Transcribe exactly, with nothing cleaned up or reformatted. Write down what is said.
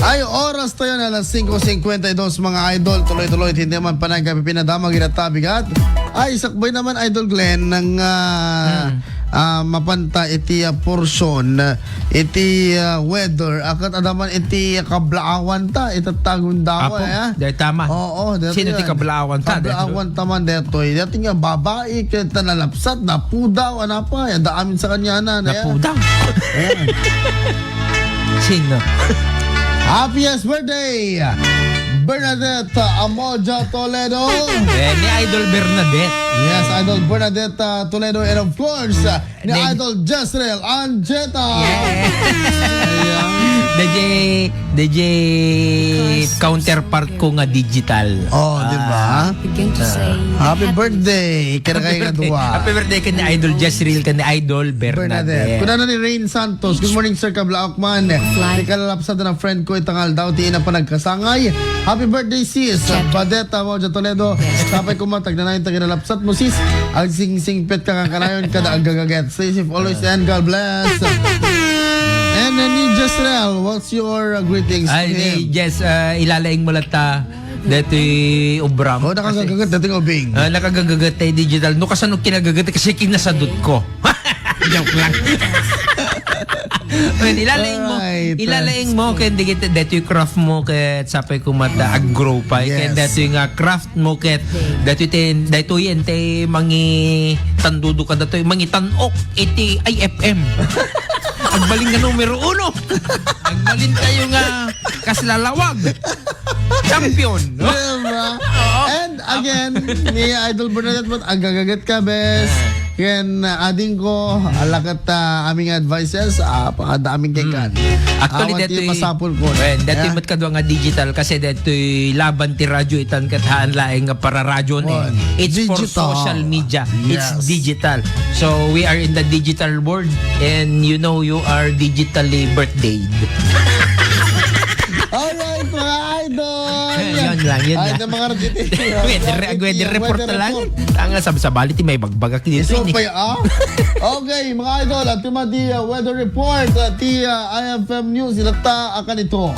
Ay, oras tayo na alas singko singkwenta y dos, mga idol. Tuloy-tuloy, hindi man panay kami pinadamag itatta bigat. Ay, sakbay naman, Idol Glenn, ng ah, ah, mapanta iti ah, portion, ah, iti ah, weather. Akat adaman iti kablaawan ta, itatta gundaway, Apo, ah. Dahil tama. Oo, dahil Sino ti yan. Kablaawan ta? Kablaawan ta man detoy. Dati nga babae, kaya ta nalapsat, napudaw, ano pa, ada amin sa kanya na, na, Napudaw? Ayan. Sino? Happiest birthday, Bernadette Amoja Toledo. Eh, ni Idol Bernadette. Yes, Idol Bernadette uh, Toledo. And of course, uh, ni Ni- Idol Jezreel Anjeta. Yeah. Ayan. D J, D J counterpart ko nga digital. Oh, di ba? Begin to say Happy birthday. Kaya kayo nga duwa. Happy birthday kay ni Idol Jezreel, kay ni Idol Bernadette. Bernadette. Kuna na ni Rain Santos. Good morning, Sir Kablaok man. Fly. Di ka lalapsat na friend ko itang aldaw. Ti ina pa nagkasangay. Happy birthday, sis. Badeta mo, Toledo. Sapay ko matag na nayon taga lalapsat mo, sis. Agsingsingpet ka kakanayon kada agagaget. Stay safe always and God bless. And uh, ni Jezreel, what's your uh, greetings Ay, to ni him? Jess, ah, ilalaing mo lang ta. Deto'y obram. Oh, nakagagagat dati nga ubing. Ah, nakagagagat tayo digital. No, kasano kinagagat? Kasi kinasadot ko. Joke lang. Well, ilalaing mo, Alright. Ilalaing mo, kaya digit, deto'y craft mo, kaya sapay ko mata, ag-grow pa, kaya Yes. deto'y nga craft mo, kaya deto'y te, deto'y ente, mangi tandudo ka deto'y, mangi tanok, iti I F M. Agbalin nga numero uno. Agbalin tayo nga kaslalawag. Champion, no? Diba? Oo. And again, ni Idol Bernadette, ba't agagagat ka, bes? Ken uh, ading ko, alakat uh, aming advices, uh, pangada aming kekan. Actually, Awan ti deto'y, masapul ko. Well, deto'y Yeah. mat kadwa nga digital kasi deto'y laban ti radyo itan kat haan laeng nga para radyo ni. Well, It's for digital. Social media. It's Yes. digital. So, we are in the digital world and you know you are digitally birthdayed. Alright, mga idol. Yun lang, yun Ay, lang. Ng mga radyo. Weather, weather report na lang. Ang sabsabali ti may bagbagak dito. Iso pa ah? Okay, mga idol, at tima di uh, weather report, uh, ti uh, I F M News, ilata akan ito.